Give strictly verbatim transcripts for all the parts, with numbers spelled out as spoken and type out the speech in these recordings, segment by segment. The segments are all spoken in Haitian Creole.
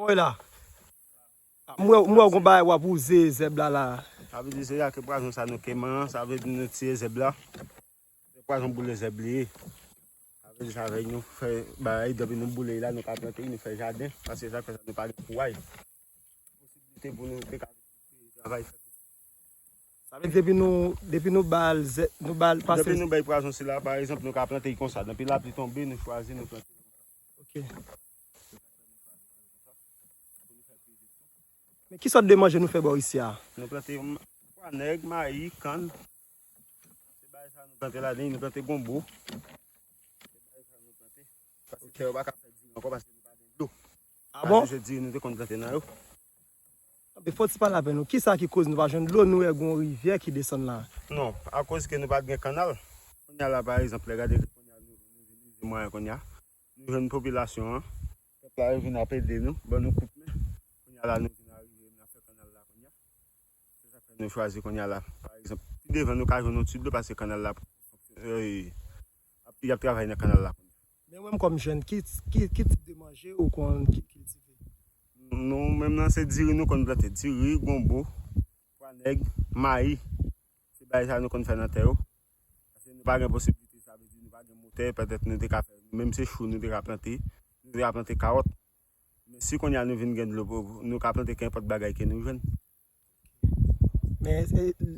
Kòman w ye la? M wè, m wè w gon bagay w ap wouze zèb la la. Sa vle di se ak pwazon sa nou kenmen an, sa vle di nou tiye zèb la. Se pwazon boule zèb li ye. Sa vle di sa vle nou fè bagay, depi nou boule la, nou ka plante, nou fè jaden. Paske sa fè sa nou pa gen kouway. Posiblite pou nou te ka travay fè. Sa vle di depi nou, depi nou ba l zè, nou ba l pase. Depi nou bay pwazon sila, pa egzanp, nou ka plante l konsa. Depi lapli tonbe, nou chwazi, nou plante. Ok. Men ki sòt de manje nou fè bò isi a? Nou plante pwa nèg, mayi, kann. Se bagay sa nou plante ladan, nou plante gonbo. Se bagay sa nou plante. Paske tè yo pa ka fè diri ankò paske nou pa gen dlo. A bon? Paske se diri nou te konn plante nan yo. Anben, fò ti pale avè nou. Kisa ki koz nou pa jwenn dlo, nou wè gon rivyè ki desann la? Non, akoz ke nou pa t gen kannal. Kounye a la, pa egzanp, lè gade kounye a nou, nou vin rive mwayen kounye a. Nou jwenn popilasyon an. Pèp la yo vin ap ede nou, ban nou kout men. Kounye a la, nou vin arive, n ap fè kannal la kounye a. Se sa k fè nou chwazi kounye a la. Pa egzanp, pi devan nou ka jwenn yon ti dlo paske kannal la y ap travay nan kannal la kounye a. Men ou menm kòm jèn, ki, ki, ki tip de manje ou konn kiltive? Nou menm nan se diri nou konn plante. Diri, gonbo, pwa nèg, mayi. Se bagay sa nou konn fè nan tè yo. Paske nou pa gen posiblite, sa vle di nou pa gen motè, petèt nou te ka fè, menm se chou nou te ka plante, nou te ka plante kawòt. Men si kounye a nou vin gen dlo, nou ka plante kenpòt bagay ke nou jwenn. Men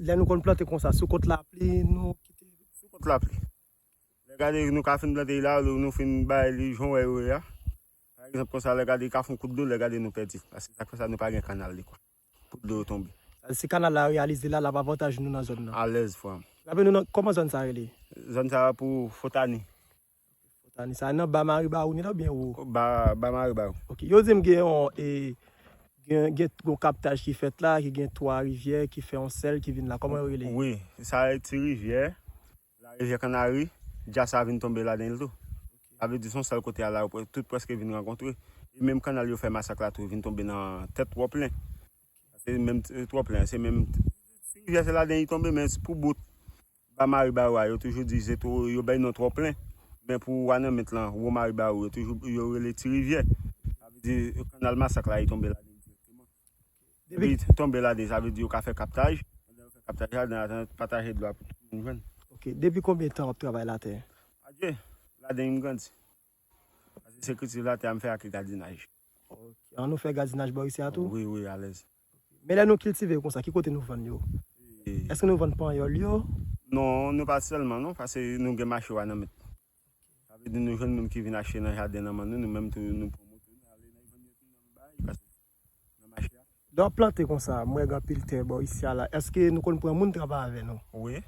lè nou konn plante konsa, sou kont lapli, nou kite. Sou kont lapli. Lè gade nou ka fin plante la, nou fin bay li jan wè yo ye a. Pa egzanp konsa, lè gade ka fon kout dlo, lè gade nou pèdi. Paske sa k fè sa nou pa gen kannal li kwa. Pou dlo yo tonbe. Si kannal la reyalize la, l ap avantaj nou nan zòn nan. Alèz frè m. Raple nou nan kòman zòn sa rele? Zòn sa pou Fotani. Fotani sa nan ba Maribawou ni la oubyen wo? Ba, ba Maribawou. Ok, yo di m gen yon, e, gen, gen yon kaptaj ki fèt la, ki gen twa rivyè ki fè yon sèl ki vin la. Kòman yo rele? Wi, sa e Ti Rivyè, Larivyè Kannari, dja sa vin tonbe ladan l tou. Sa vle di se yon sèl kote a la yo tout prèske vin rankontre. E menm kannal yo fè Masak la tou vin tonbe nan tèt Twòplen. Se menm Twòplen, se menm Ti Rivyè se ladan li tonbe, men pou bout ba Maribawou a, yo toujou di se tou, yo bay non Twòplen. Men pou Wanament lan, wo Maribawou, yo toujou, yo rele Ti Rivyè. Sa vle di kannal Masak la, li tonbe ladan direkteman. Depi li tonbe ladan, sa vle di yo ka fè kaptaj. Pandan yo fè kaptaj la, nan pataje dlo a pou tout moun jwenn. Ok, depi konbyen tan w ap travay latè? Adye, ladan m grandi. Paske se kiltiv latè a m fè ak gadinaj. Ok, an nou fè gadinaj bò isi a tou? Wi, wi, alèz. Men lè nou kiltive yo konsa, ki kote nou vann yo? Èske nou vann panyòl yo? Non, nou pa sèlman non, paske nou gen mache Wanament. Sa vle di nou jwenn moun ki vin achte nan jaden nan men nou, nou menm tou nou pran moto nou ale nan vann yo tou nan bay paske nan mache a. Lè w ap plante konsa, m wè gen anpil tè bò isi a la, èske nou konn pran moun travay avè nou? Wi.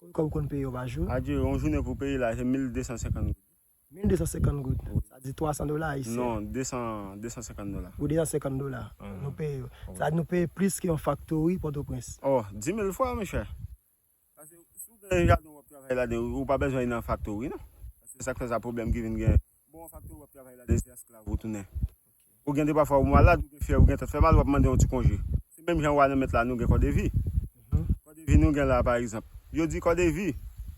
Konbyen kòb ou konn peye yo pa jou? Adye, yon jounen pou peye la se mil de san senkant goud. Mil de san senkant goud. Sa di twa san dola ayisyen. Non, de san, de san senkant dola. Ou de san senkant dola. Nou peye yo. Sa di nou peye plis ke yon faktori Pòtoprens. Oh, di mil fwa, monchè. Paske si w gen jaden w ap travay ladan, ou pa bezwen nan faktori, non. Paske sa k fè sa pwoblèm ki vin gen. Bon, yon faktori w ap travay ladan, se esklav ou tounen. Ou gen de pafwa ou malad, ou gen fyèv, ou gen tèt fè mal, w ap mande yon ti konje. Se menm jan Wanament la, nou gen kòdevi. Kòdevi nou gen la, pa egzanp. Yo di kòdevi,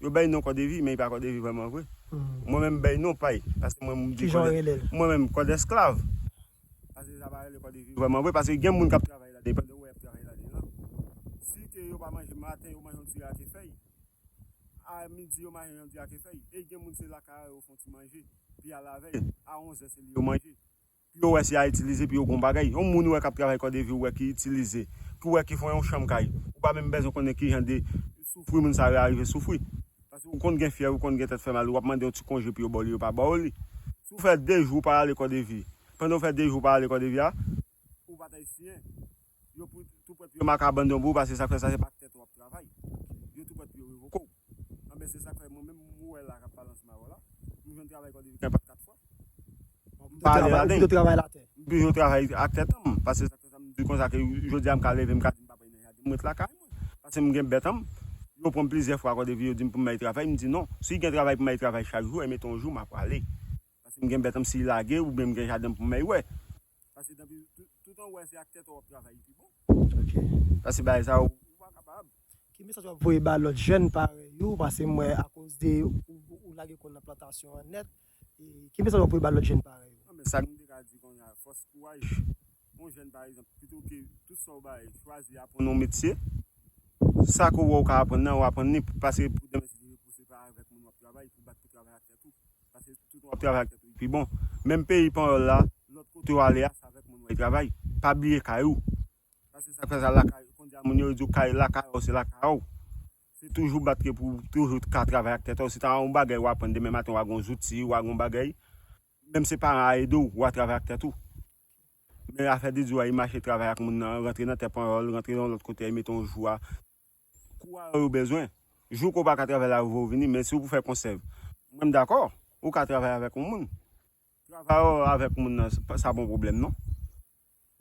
yo bay non kòdevi, men li pa kòdevi vrèman vre. Mwen menm, m bay non pa l. Paske mwen, m di kòdevi. Mwen menm, kòd esklav. Paske sa pa rele kòdevi vrèman vre, paske gen moun k ap travay ladan, pandan w wè y ap travay ladan lan. Si ke yo pa manje maten, yo manje yon ti rake fèy. A midi, yo manje yon ti rake fèy. E gen moun se lakay yo fè yon ti manje. Pi a lavèy, a onzè se li yo manje. Pou yo wè si y a itilize, pou yo gon bagay. Yon moun ou wè k ap travay kòdevi, ou wè ki itilize, ki ou wè ki fè yon chanm kay. Ou pa menm bezwen konnen ki jan de soufri moun sa yo arive soufri. Paske ou konn gen fyèv, ou konn gen tèt fè mal, w ap mande yon ti konje pou yo ba w li, yo pa ba w li. Si w fè de jou ou pa ale kòdevi, pandan w fè de jou ou pa ale kòdevi a, ou pa t ayisyen. Yo pou tou prèt pou yo make abandon pou ou, paske sa k fè sa se pa ak tèt ou w ap travay. Yo tou prèt pou yo revoke w. Anben, se sa k fè mwen menm, m wè la k ap pale ansanm avè w la, m jwenn travay kòdevi kenpòt kat fwa. M pa ale ladan l. M toujou travay ak tèt an m, paske sa k fè sa m di konsa ke jodi a m ka leve, m ka di m pa bay nan jaden, m ret lakay mwen. Paske m gen bèt an m, yo pran m plizyè fwa kòdevi, yo di m pou m al travay, m di non. Si gen travay pou m al travay chak jou, e mete yon jou m a prale. Paske m gen bèt an m, si lage oubyen m gen jaden pou m al wè. Paske depi tout, tout an wè se ak tèt ou w ap travay pi bon. Ok. Paske bagay sa yo. Ou pa kapab. Ki mesaj w ap voye ba lòt jèn parèy ou? Paske m wè akoz de ou, ou lage kò w nan plantasyon an nèt. E ki mesaj w ap voye ba lòt jèn parèy ou? Non, men sa k m te ka di kounye a, fòs, kouraj. Yon jèn, pa egzanp, pito ke tout sa w bay, chwazi aprann yon metye. Sa ke w wè w ka aprann nan, w aprann li, paske pou demen, si Dye vle, pou se pa avèk moun w ap travay, pou bat pou travay ak tèt ou. Paske tout w ap travay ak tèt ou, pi bon. Menm peyi panyòl la, lòt kote w ale a, se avèk moun w al travay. Pa bliye kay ou. Paske sa k fè sa lakay, kounye a moun yo di w kay lakay ou, se lakay ou. Se toujou bat ke pou w toujou ka travay ak tèt ou. Si ta yon bagay w aprann demen maten, w a gon zouti, w a gon bagay, menm se paran a ede w, w a travay ak tèt ou. Men afè de di w a, y mache travay ak moun nan, rantre nan tè panyòl, rantre nan lòt kote, y mete yon jou a. Kou a yo bezwen. Jou ke w pa ka travay la, yo voye w vini, men si w pou fè konsèv, mwen m dakò, ou ka travay avèk yon moun. Travay avèk moun nan, sa pa yon pwoblèm, non.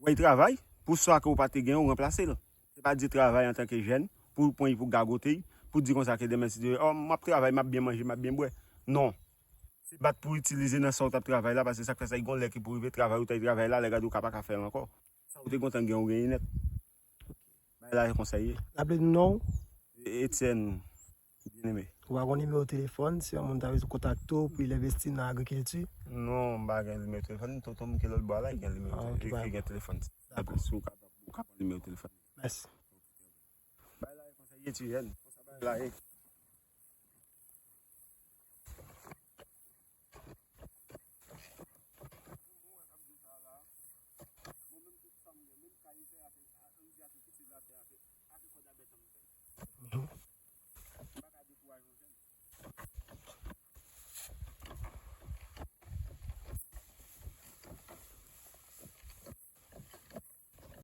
Wè, y travay, pou sa ke w pa te gen, ou ranplase l. Se pa di travay antanke jèn, pou w pran y pou gagote y, pou di konsa ke demen, si Dye vle, oh, m ap travay, m ap byen manje, m ap byen bwè. Non. Se bat pou w itilize nan sa w t ap travay la, paske sa k fè sa, y gon lè ki pou rive travay ou t al travay la, lè gade w ka pa ka fè l ankò. Sa w te kontan gen, ou genyen nèt. Bagay la, se konsa l ye. Raple nou non w? E-, Etienne Bien-Aimé. Ou pa gon nimewo telefòn, si yon moun ta bezwen kontakte w pou l envesti nan agrikilti? Non, m pa gen nimewo telefòn, tonton m ki lòt bò a la, li gen nimewo, ah, ok, li gen telefòn. Dakò. Si w ka, ou ka pran nimewo telefòn. Mèsi. Bagay la, se konsa l ye, ti jèn. Konsa bagay la ye. Mwen menm tout sa m gen, menm kay m fè ate, a, rivyè ate, tout se ate, ate, ate kòd a bèt an.